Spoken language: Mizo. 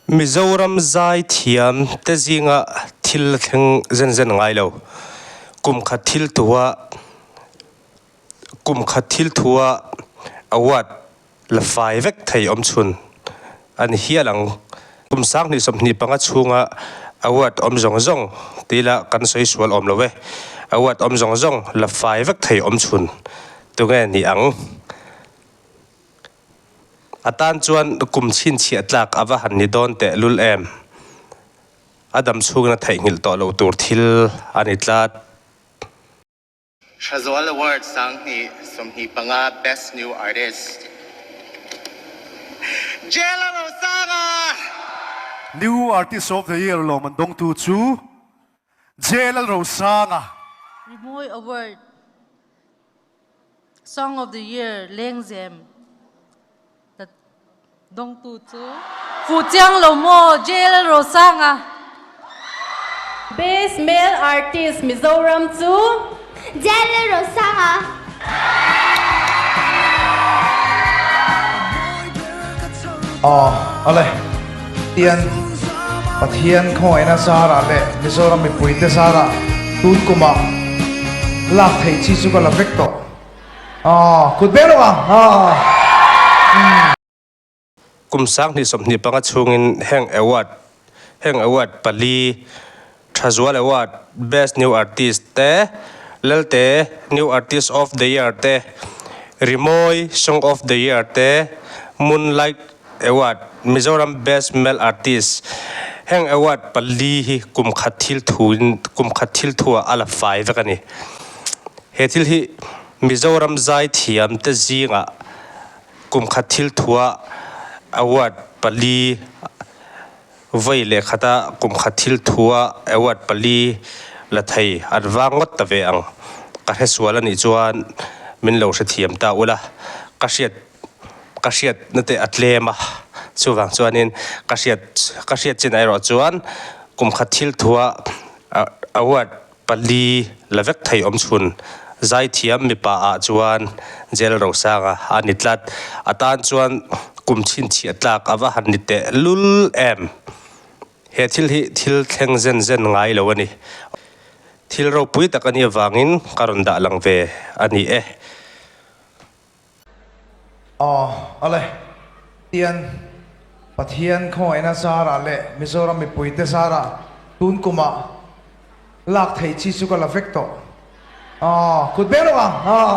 Mizoram zai thiam te zinga thil la thleng zen zen ngai lo. Kum khat thil thua kum khat thil thua award la fai vek thei awm chhun a ni hial ang. Kum sanghnih 25 chhunga award awm zawng zawng tih ila kan sawi sual awm lo e. Award awm zawng zawng la fai vek thei awm chhun tunge ni ang? A tan chuan kum chhinchhiah tlak a va han ni dawn teh lul em? A dam chhungin a theihnghilh tawh loh tur thil a ni tlat. Thazual Award 2025 Best New Artist Jela Rosanga! New Artist of the Year lawm an dawngtu chu Jela Rosanga. Rimawi Award Song of the Year Lengzem dawngtu chu Fuhchiang lo maw Jela Rosanga. Best Male Artist Mizoram chu Jela Rosanga. Aw ale tian Pathian khawngaihna zarah leh Mizoram mipuite zarah tun kumah lak theih chi chu ka la vek tawh. Aw kut ber lo ang aw. Kum 2025 chhungin heng award heng award pali Thazual Award, Best New Artist te, Lelte New Artist of the Year te, Rimawi Song of the Year te, Moonlight Award, Mizoram Best Male Artist heng award pali hi kum khat thil thuin kum khat thil thuah a la fai vek a ni. He thil hi Mizoram zaithiam te zingah kum khat thil thuah award pali vawi leh khata kum khat thil thua award pali la thei an vang ngawt ta ve ang. Ka hre sual a nih chuan min lo hrethiam ta ula, ka hriat ka hriatna te a tlem a, chuvang chuanin ka hriat ka hriat chin erawh chuan kum khat thil thua award pali la vek thei awm chhun zaithiam mipa ah chuan Jel Rosanga a ni tlat. A tan chuan kum chhinchhiah tlak a va han ni teh lul em. He thil hi thil thleng zen zen ngai lo a ni. Thil ropui tak a nih avangin ka rawn dah lang ve a ni e. Aw ale tian Pathian khawngaihna zarah leh Mizoram mipuite zarah tun kumah lak theih chi chu ka la vek tawh. Aw kut ber lo ang aw.